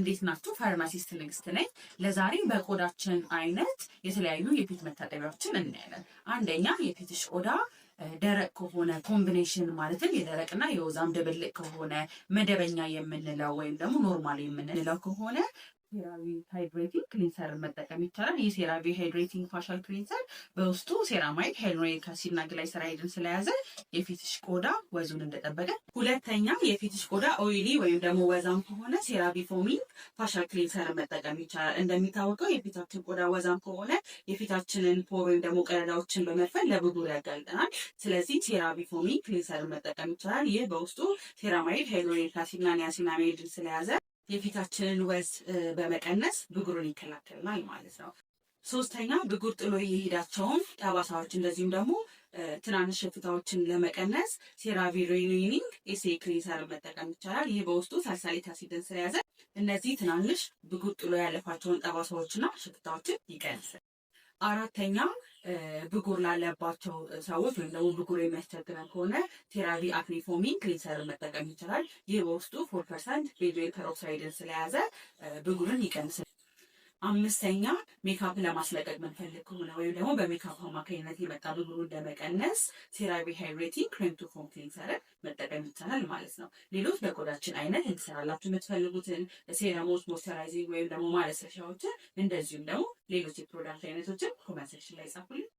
እንዴት ናችሁ? ፋርማሲስት ንግስት ነኝ። ለዛሬ በቆዳችን አይነት የተለያዩ የፊት መታጠቢያዎችን እናያለን። አንደኛ፣ የፊትሽ ቆዳ ደረቅ ከሆነ፣ combination ማለትም የደረቅና የወዛም ድብልቅ ከሆነ፣ መደበኛ የምንለው ወይም ደግሞ normal የምንለው ከሆነ CeraVe hydrating cleanser ን መጠቀም ይቻላል። ይህ CeraVe hydrating facial cleanser በውስጡ ceramide፣ hyaluronic acid እና glyceride ን ስለያዘ የፊትሽ ቆዳ ወዙን እንደጠበቀ። ሁለተኛ፣ የፊትሽ ቆዳ oily ወይም ደግሞ ወዛም ከሆነ CeraVe foaming facial cleanser ን መጠቀም ይቻላል። እንደሚታወቀው የፊታችን ቆዳ ወዛም ከሆነ የፊታችንን pore ወይም ደግሞ ቀዳዳዎችን በመድፈን ለብጉር ያጋልጠናል። ስለዚህ CeraVe foaming cleanser ን መጠቀም ይቻላል። ይህ በውስጡ ceramide፣ hyaluronic acid እና niacinamide ን ስለያዘ የፊታችንን ወዝ በመቀነስ ብጉርን ይከላከልናል ማለት ነው። ሶስተኛ፣ ብጉር ጥሎ የሄዳቸውን ጠባሳዎች እንደዚሁም ደግሞ ትናንሽ ሽፍታዎችን ለመቀነስ CeraVe Renewing SA cleanser መጠቀም ይቻላል። ይህ በውስጡ salicylic acid ን ስለያዘ እነዚህ ትናንሽ ብጉር ጥሎ ያለፋቸውን ጠባሳዎችና ሽፍታዎችን ይቀንሳል። አራተኛ፣ ብጉር ላለባቸው ሰዎች ወይም ደግሞ ብጉር የሚያስቸግረን ከሆነ CeraVe acne foaming cleanser ን መጠቀም ይቻላል። ይህ በውስጡ 4% benzoyl peroxide ን ስለያዘ ብጉርን ይቀንሳል። አምስተኛ፣ ሜካፕ ለማስለቀቅ ምንፈልግ ከሆነ ወይም ደግሞ በሜካፕ አማካኝነት የመጣ ብጉሩን ለመቀነስ CeraVe hydrating cream to foam cleanser ን መጠቀም ይቻላል ማለት ነው። ሌሎች በቆዳችን አይነት እንዲሰራላችሁ የምትፈልጉትን serum ኦች፣ moisturizing ወይም ደግሞ ማለስለሻዎችን እንደዚሁም ደግሞ ሌሎች የ product አይነቶችን comment section ላይ ጻፉልኝ።